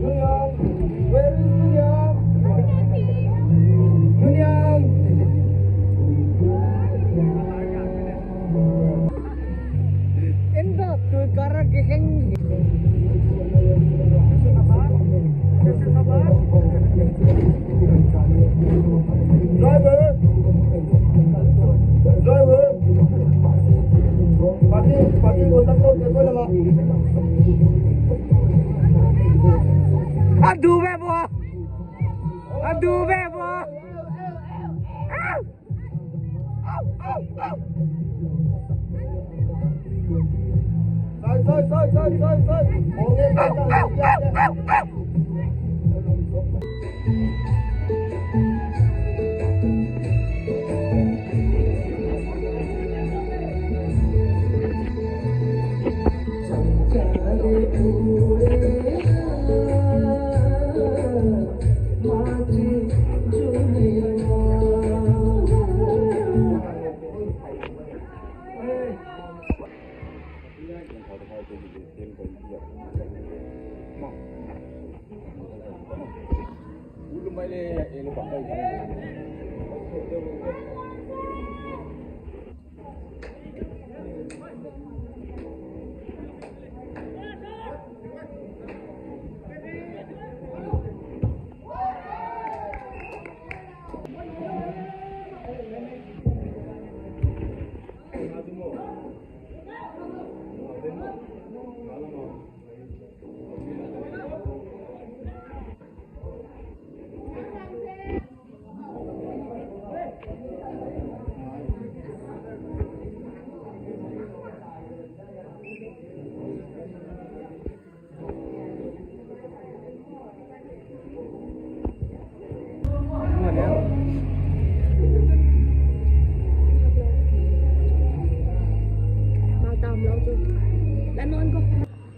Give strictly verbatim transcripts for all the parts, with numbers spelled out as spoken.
Nuniyam, where is Nuniyam? Nuniyam. Enda tu kara ke heng. Driver. Driver. Parking, parking conductor ke koi lama. Adu be bo. Adu be bo.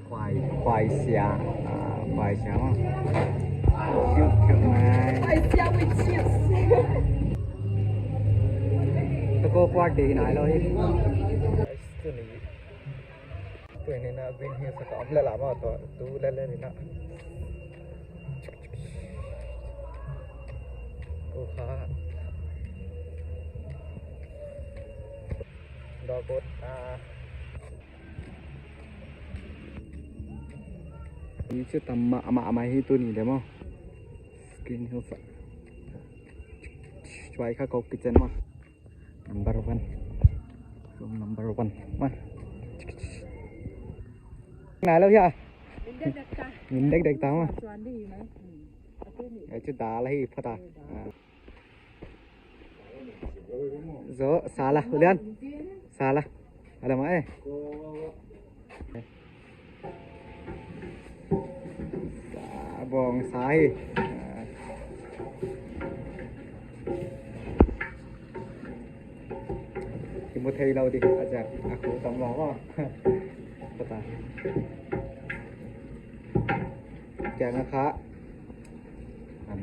Khuai, khuai sia, ah, khuai sia maw. Cute, cute ngai. Khuai sia with chips. Toko khuat deuh nai lou hi. Tuni, tuni na Green Hills a ka om lel a maw, tu lel lel in a. Ku kha. Dog food, ah. Ni chu tam mahmah, mahmah hi tuni leh maw. Green Hills a. Huai kha kou kitchen maw. Number one. Room number one. Maw. Nai lou hia. Min dek dek ta. Min dek dek ta maw. Chuan di mai. Hmm. Ai chu dal hi phata. Ah. Zo, sala, ulian. Sala. Ada mai. Sa, bawng sa hi. Ki mu thei lou di, a jak, a khu tam lou maw. Pata. Kiang a kha. An.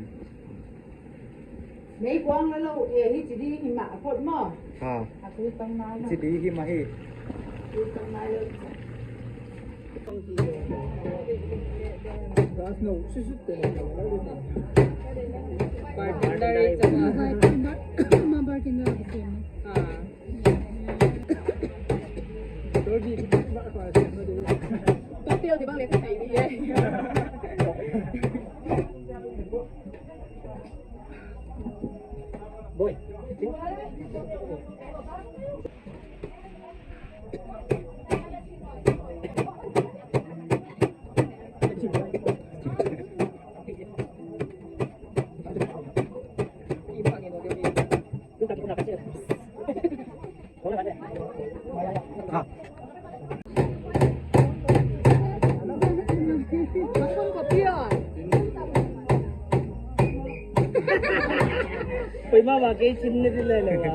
Nei kuang la lou, eh, hichi di hi mah phot maw. Ha. A tui tang nai lou. Hichi di hi mah hi. Tui tang nai lou. Gas no, sisut te. Bartender i chang a. Bartender, ma bartender a kem. Ah. Boy. Oi, mama, kei chin ni di le le wa.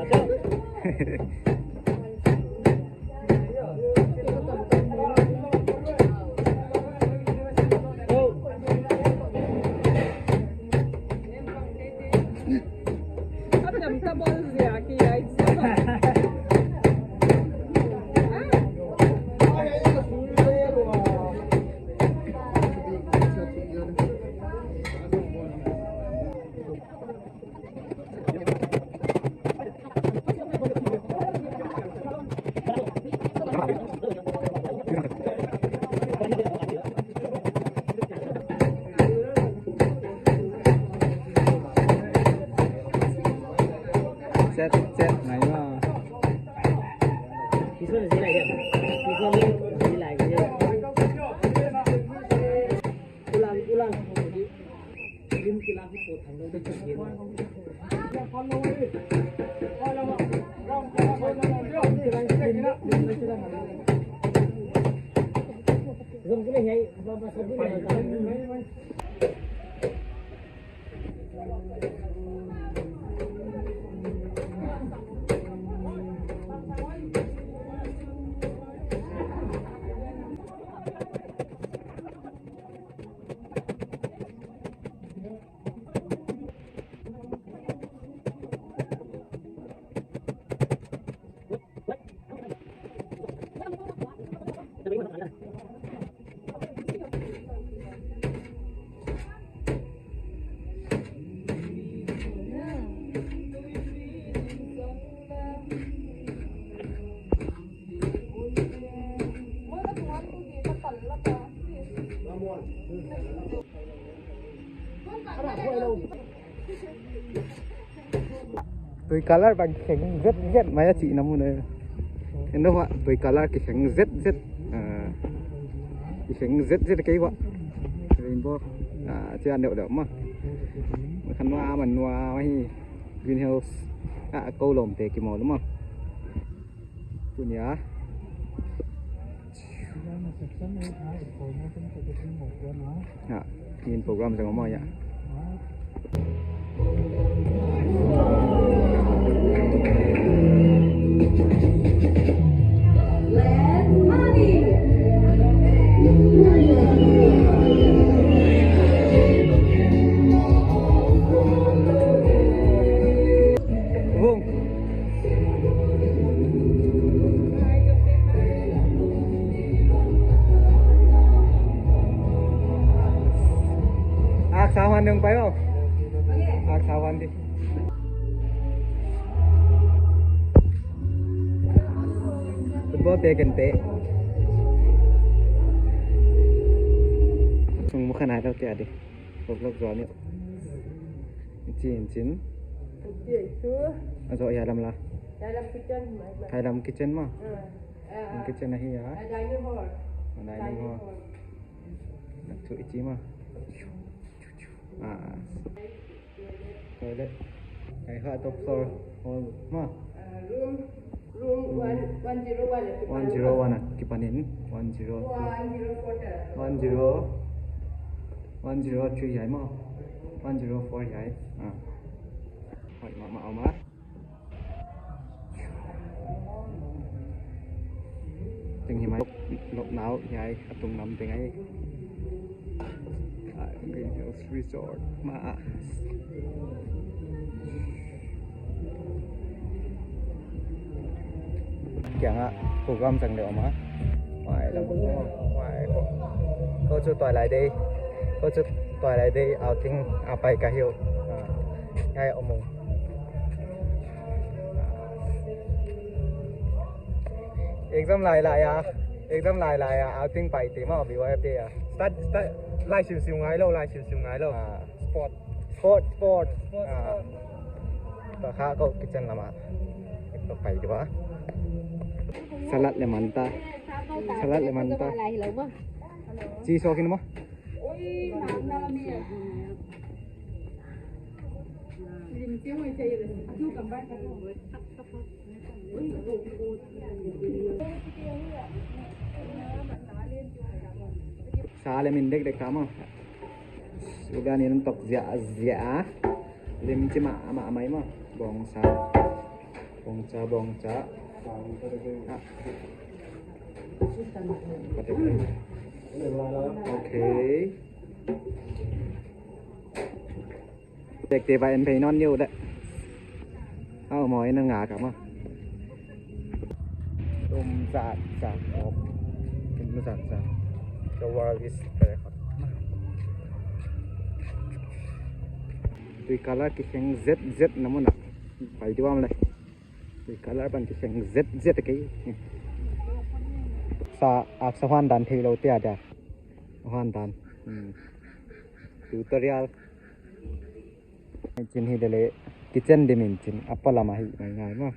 Chat, chat, ngai ma. This one is like it. This one is like it. Ulang, ulang. Lim kila ko thang lo di. Zom kila hai, ba, ba, sa, ba, ba. Tui color bang kheng zet zet mai a chihna mun e. Endo hua tui color ki kheng zet zet. Ah, ki kheng zet zet kei hua. Rainbow. Ah, chia neu deuh ma. Ma khan nua man nua ma hi. Green Hills. Ah, ko lawmte ki mawl ma. Tunia. Ha, in program zang ma ya. Vung. Ak sa huan ding pai o. Ak sa huan di. Football te kan te. Sung mukha nai tau te adi. Vlog, vlog zual ni. Chin, chin. Chin tu. A zo hiai lam la. Hiai lam kitchen mai ma. Hiai lam kitchen ma. Ah, ah, ah. Kitchen ahi a. Ah, dining hall. Ah, dining hall. Dining hall. Tu i chi ma. Ah. Toilet. Ai ha, top floor hall ma. Uh, room, room one, one zero one. One zero one ah kipan in. One zero. One zero four. One zero. One zero three hiai ma. One zero four hiai. Ah. Hoih mahmah om a. Teng hi mai. Lop nau hiai a tung lam teng ai. Ah, Green Hills Resort ma. Kiang a program zang le om a. Huai lam ko, huai ko. Ko chu Twilight Day. Ko chu Twilight Day outing a pai ka hi uh. Ah, hiai om ung. Exam lai lai a. Ekdam lailai a, outing pai te maw, B Y F te a. Start, start, lai siusiu ngai lou, lai siusiu ngai lou. Ah. Sport. Sport, sport. Sport, ah, sport. Tua kha kou kitchen lam a. Kou pai di ba. Salad leh manta. Salad leh manta. Cheese ok ni maw. Sa leh min dekdek ta maw. Sugar nih tok ziahziah a. Limchim mahmah mai maw. Bawngcha. Bawngcha, bawngcha. Ah. Okay. Tek te ba en phei nawn ni uh dek. Au, maw, en nga ka maw. Tum zat zat op. Tum zat zat. The world is very hot. Tui color kikheng zet zet na mun a. Pai di bang leh. Tui color pan kikheng zet zet kei. Sa, ak sa huan dan theilou te a dia. Huan dan. Hmm. Tutorial. Chin hi dele kitchen dimin chin apa lama hi mai ngai maw.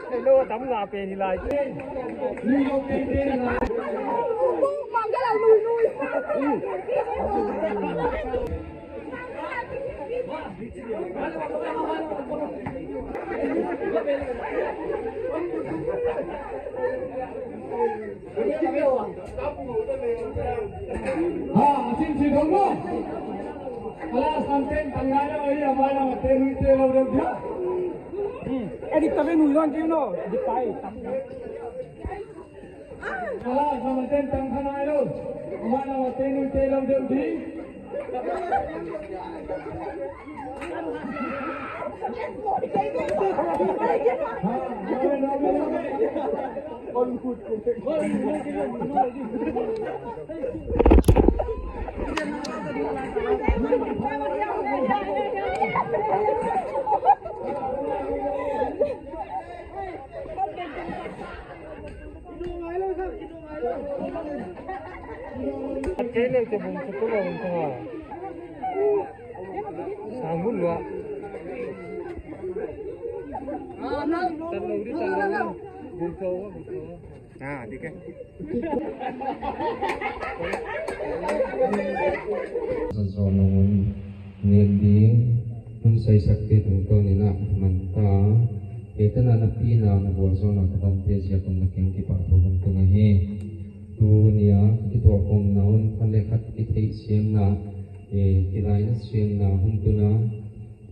Hello, tam nga pen hi lai. Ha, a chin chi dong mo. Ala san ten tang ngai lo, eh, a mai na ma te nui te lo deuh dia. Hmm. Edit ta ve nui dong kiu no. Di pai. Ala san ten tang kha ngai lo. A mai na ma te nui te lo deuh di. Kei leh te bung te tu lo bung te ha. Sang bun lua. Tan lo di, tan lo di. Bung to, bung to. Ah, di ke. Sa zo na mun nek ding, hun saisak te tungtawn in a man ta. Kei tan a na pina na vualzawlna ka tante ziak un na keng kipahthu hun tun ahi. Tuni a kithuahkhawmna hun khat leh khat kitheihsiamna, eh, kilainasiamna hun tun a,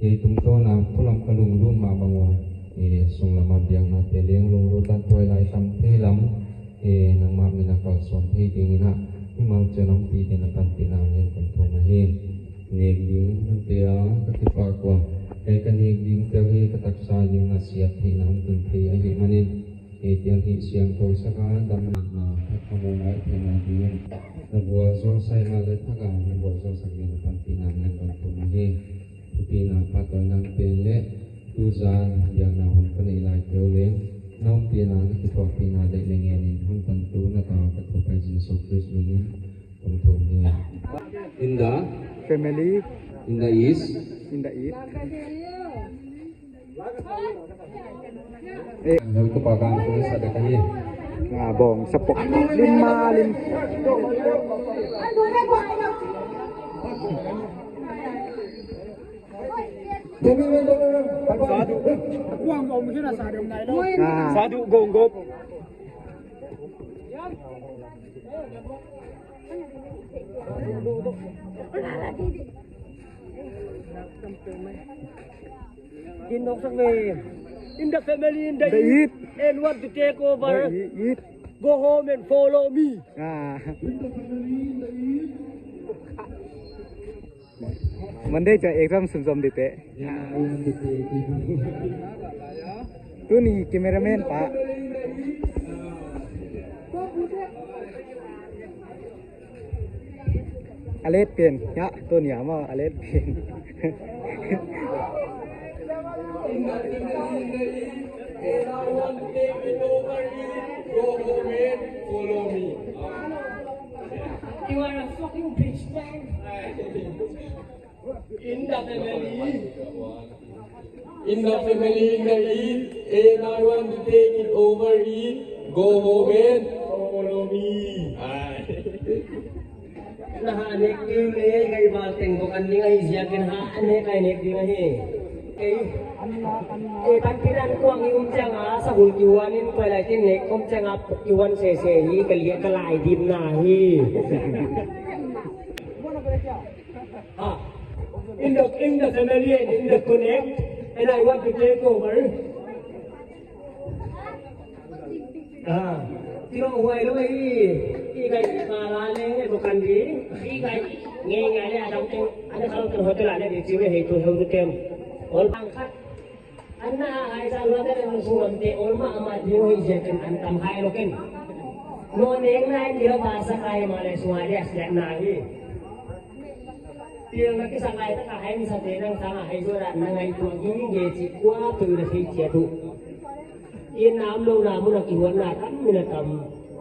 eh, tungtawn a thulam ka lunglut mah bang ua, eh, sunglam a biakna te leng lunglut a tuailai tam thei lam, eh, nangmah min a kalsuan thei ding in a, himahleh nang pi ding a panpihna ngen kon thum ahi. Nek ding hun te a ka kipak ua, eh, ka nek ding te hi ka taksa ding a siat theihna hun tun thei ahihmanin, eh, Pathian hihsiangthou sak a damna, ah, thak a mu ngai theihna dingin, na vualzawl sai ngal leh thak a na vualzawl sak ding a panpihna ngen kon thum ahi. Thupina, pahtawina pen leh tuzan biakna hun ka neih lai te uh leng, na ompihna, na kithuahpihna leh leng ngen in hun tan tu na ta ka Toupa Jesu Khrist min in kon thum hi. In the family. In the east. In the east. Eh. Nau ka pa ka ang kong sa da ka hi. Ah, bawngsa pok. Lim ma lim. Sa du. Kuang om kina sa du nai lo. Ah. Sa du gong gop. Kin nok sak ve. In the family, in the east, and want to take over. Go home and follow me. Ah. Monday chu exam sunzom dite. Tuni cameraman pa. A let pen, ya, tuni ama a let pen. You are a fucking bitch, man. In the family, in the family, in the East, and I want to take it over it. Go home and follow me. Aye. Na ha nek ding le, ngai bal teng ko kan ding ahi ziakin ha nek ai nek ding ahi. Eh, eh, tan pidan kuang i um chang a, sa hul ki wan in ko lai tin nek um chang a, i wan se se hi, ka lia ka lai dim na hi. Ah, in the, in the family and in the connect, and I want to take over. Ah, tiro huai lo i, i kai para le, bukan di, i kai, ngai ngai le, adang teng, ada kalau ter hotel ada di sini, itu, itu tem. All pangkat. Anna hai sa lua te nang suam te ol ma ama ding hi je ken an tam hai lo ken. No neng nai dia ba sa kai ma le suai dia siat na hi. Pil na ki sa kai ta ka hai mi sa te nang sa hai zo ra na ngai tu gi ge chi kua tu na hi chia tu. In nam lo na mu na ki wan na tam mi na tam.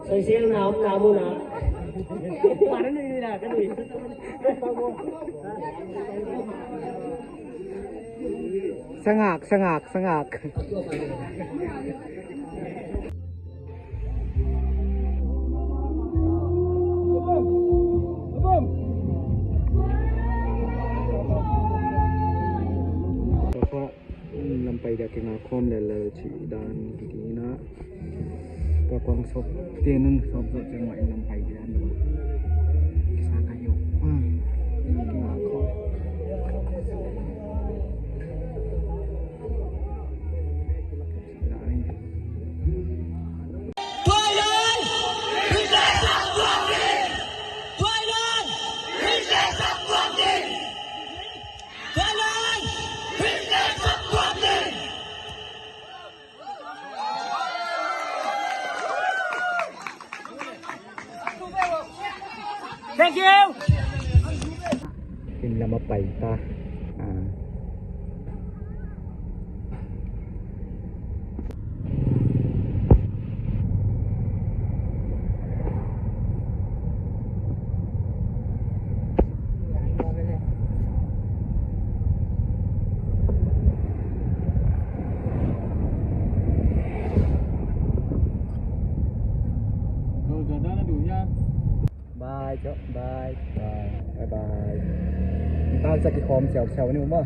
Soisel na om na mu na. Mana ni na ka ni. Sangak, sangak, sangak. Lampai dia kei nga khawm lel lel chih dan kiki na. Ka kuang sop te nung sop sop chang mai lampai dia nung. Kisa ka yo. Ah. Kei nga khawm. Dai. Thank you. Inn lam a pai ta. Ah. Bye, Chok. Bye. Bye. Bye bye. Tang sa ki khawm siau siau ni maw.